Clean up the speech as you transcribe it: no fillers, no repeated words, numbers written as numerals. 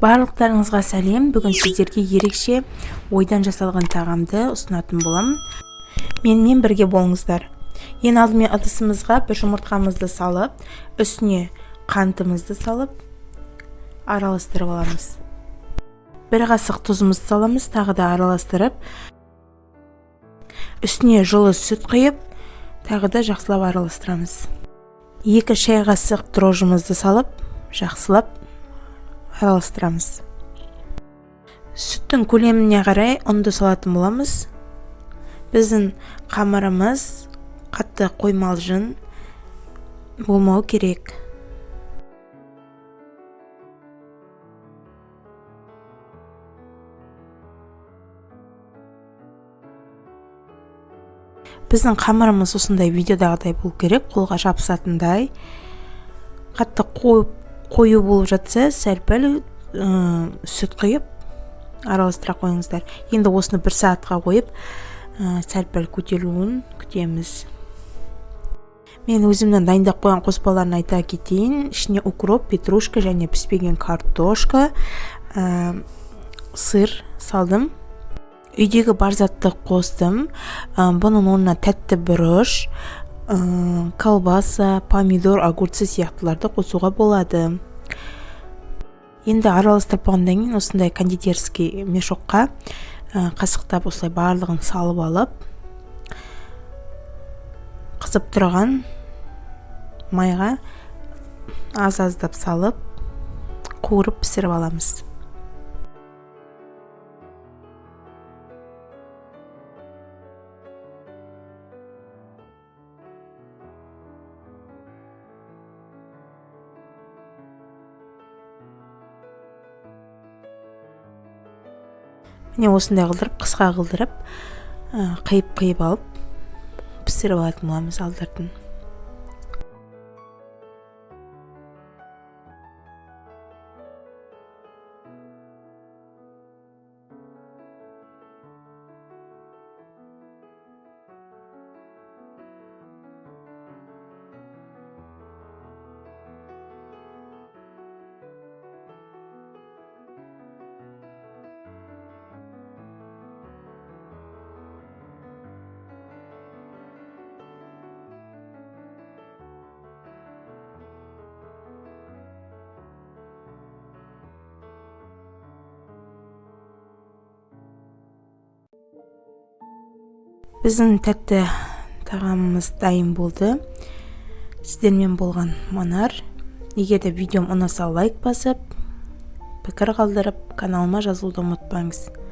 Барлықтарыңызға сәлем. Бүгін сіздерге ерекше ойдан жасалған тағамды ұсынатын боламын. Менімен бірге болыңыздар. Ең алдымен ыдысымызға бір жұмыртқамызды салып, үстіне қантымызды салып, араластырып аламыз. Бір қасық тұзымызды саламыз, тағы да араластырып, үстіне жылы сүт құйып, тағы да жақсылап араластырамыз. 2 шай қасық дрожжымызды салып, жақсылап араластырамыз. Сүттің көлеміне қарай ұнды салатын боламыз. Біздің қамырымыз қатты қоймалжың болмау керек. Біздің қамырымыз осындай видеодағыдай болу керек, қолға жабысатындай. Қатты қою болып жатса, сәл-пәл сүт құйып араластыра қойыңыздар. Енді осыны бір сағатқа қойып, сәл-пәл көтерілуін күтеміз. Мен өзімнің дайындап қойған қоспаларын айта кетейін. Ішіне укроп, петрушка және піспеген картошка, сыр салдым. Үйдегі бар затты қостым. Бұның орнына тәтті бұрыш, колбаса, помидор, огурцы сияқтыларды қосуға болады. Енді араластырып болғаннан кейін осындай кондитерский мешокқа қасықтап осылай барлығын салып алып, қызып тұрған майға аз-аздап салып, қуырып пісіріп аламыз. Міне осындай қылдырып, қысқа қылдырып, қиып-қиып алып пісіріп алатын боламыз алдыртын. Біздің тәтті тағамымыз дайын болды. Сіздермен болған Манар. Егер де видеом ұнаса, лайк басып, пікір қалдырып, каналыма жазылуды ұмытпаңыз.